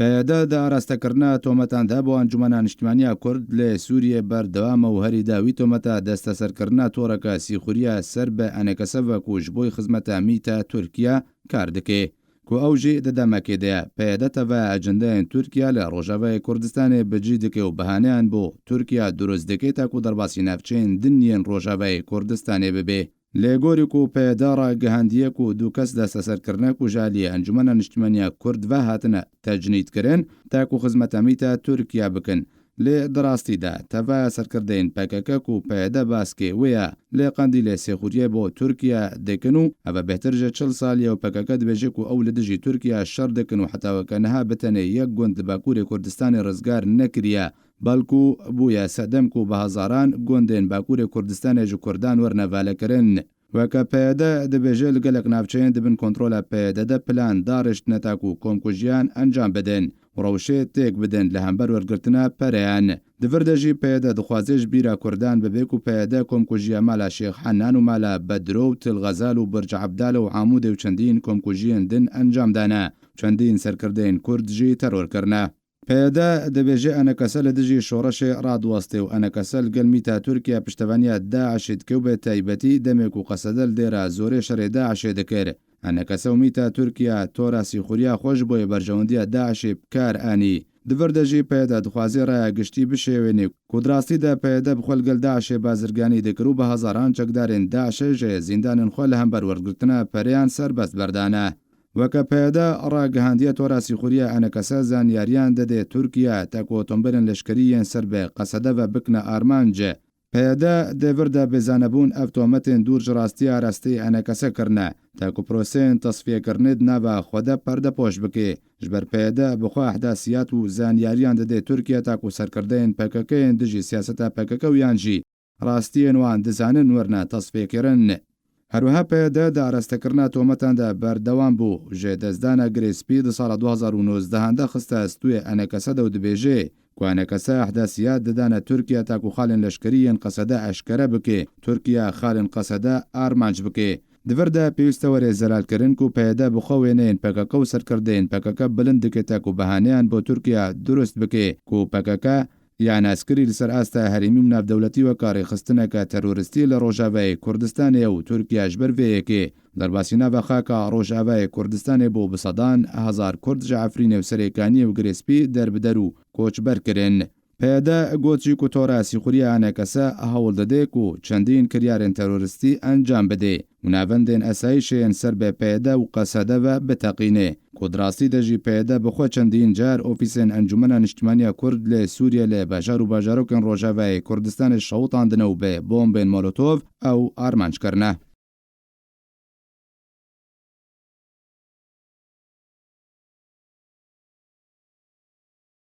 پەیەدە دە ئاراستەکردنا تۆمەتاندا بۆ ئەنجومەنا نیشتمانیا کورد لە سوریە بەردەوامە و هەری داوی تۆمەتە دەستەسەرکردنا تۆڕەکە سیخوریە سەر بە ئەنەکەسە ڤە کو ژبۆی خزمەتە میتە تورکیە کار دکێ کو ئەو ژی دە دەمەکێ دەیە پەیەدە تەڤایە ئەجندایên تورکیە لە ڕۆژاڤاێ کوردستانێ بجی دکێ و بەهانەیان بۆ تورکیە دروست دکێ تاکو دەرباسی ناڤچەیên دن yên ڕۆژاڤاێ کوردستانێ ببێ. لە گۆری کو پەیەدە ڕاگەهاندیە کو دوو کەس دەستەسەر کرنە کو ژە ئالیێ ئەنجومەنە نیشتمانیا کورد ڤە هاتنە تەجنید کرن تا کو خزمەتە میتە تورکیا بکن لێ د ڕاستیدا تەڤایە سەرکردەین پەکەکە کو پەیەدە باسکێ وێە لێ قەندیلێ سێخوریێ بۆ تورکیا دکن و ئەڤە بێهتر ژە 40 سالیە و پەکەکە دبێژێ کو ئەو لە دژی تورکیا شەڕ دکن و حەتا وەکە نها بتەنێ یەک گوند لە باکوورێ کوردستانێ ڕزگار نەکریە بەڵکو بوویە سەدەم کو بە هەزاران گوندێن باکوورێ کوردستانێ ژ کوردان وەرنە ڤالەکرن. وەکە پەیەدە دبێژێ li gelek navçeyên di bin kontrola PYD de plan darêştine ta ku komkujiyan encam bidin û rewşê têk bidin li hember wergirtina pereyan. Di vir de jî PYD dixwaze ji bîra Kurdan bibe ku PYD komkujiya mala Şêx Henan û mala Bedro û Til Xezal û Birc Ebdale û Amûdê û çendîn komkujiyên din encam dane û çendîn serkirdeyên Kurd jî teror kirine. پەیەدە دەبێژێ ئەنەکەسە لە دژی شۆڕشێ ڕادوەستێ و ئەنەکەسە لگەل میتا تورکیا پشتەڤانیا داعشێ دکێ و بە تایبەتی دەمێک و قەسەدە لە دێرا زۆرێ شەرێ داعشێ دکرد. ئەنەکەسە و میتا تورکیا تۆرا سیخوریا خوەش بۆیە بەرژەوەندیا داعشێ بکار ئانی. دڤر دەژی پەیەدە دخوازێ ڕایا گشتی بشێوێنێ کو دراستیدا پەیەدە بخوە لگەل داعشێ بازرگانی دکر و بە هەزاران چەکدارێن داعشێ ژێ زیندانێن خوە لە هەمبەر وەرگرتنا پەرەیان سەربەست بەردانە. وەکە پەیەدە ڕاگەهاندیە تۆرا سیخوریە ئەنەکەسە زانیاریان دەدێ تورکیا تاکو ئۆتۆمبێلن لەشکری یێن سەر بە قەسەدە ڤە بکنە ئارمانج. پەیەدە دێ ڤردا بێ زانەبوون ئەڤ تۆمەتێن دوور ژ ڕاستیە ئاراستەی ئەنەکەسە کرنە تاکو پرۆسەیێن تەسفیەکرنێ دناڤا خوەدە پەردەپۆش بکێ. ژبەر پەیەدە بخوە ئەحداسیات و زانیاریان دەدێ تورکیا تاکو سەرکردەیێن پەکەکەیێن دژی سیاسەتا پەکەکە و یانژی ڕاستیێن وان دزانن وەرنە تەسفیەکرن. هەروەها پەیەدە دە ئاراستەکردنا تۆمەتاندا بەردەوام بوو، ژێ دەستدانە گرێ سپی دە ساڵا 2019 هاندا خستە ستوێ ئەنەکەسەدە و دبێژێ کو ئەنەکەسە ئەحداسیات ددانە تورکیا تاکو خالێن لەشکری یێن قەسەدە ئەشکەرە بکێ، تورکیا خالێن قەسەدە ئارمانج بکێ. دڤردا پێویستە وەرێ زەلال کرن کو پەیەدە بخوە وێنەیێن پەکەکە و سەرکردەیێن پەکەکە بلند دکێ تاکو بەهانەیان بۆ تورکیا دروست بکێ کو پەکەکە یا ناسکری li ser asta herêmî û navdewletî weka rêxistineke teroristî li Rojavayê Kurdistanê ye û Tirkiye ji ber vê yekê derbasî nava xaka Rojavayê Kurdistanê bû bi sedan hezar Kurd ji Efrînê û Serêkaniyê û Girê Spî derbider û koçber kirin. PYD got jî ku tora sîxuriya ENKS hewl dide ku çendîn kiryarên teroristî encam bide û navendên esayîşê yên ser bi PYD û QSD ve biteqîne. Ku di rastî de jî PYD bi xwe çendîn car ofîsên Encûmena Niştimanîya Kurd li Sûriyê li bajar û bajarokên Rojavayê Kurdistanê şewitandine û bi bombên molotov ew armanc kirine.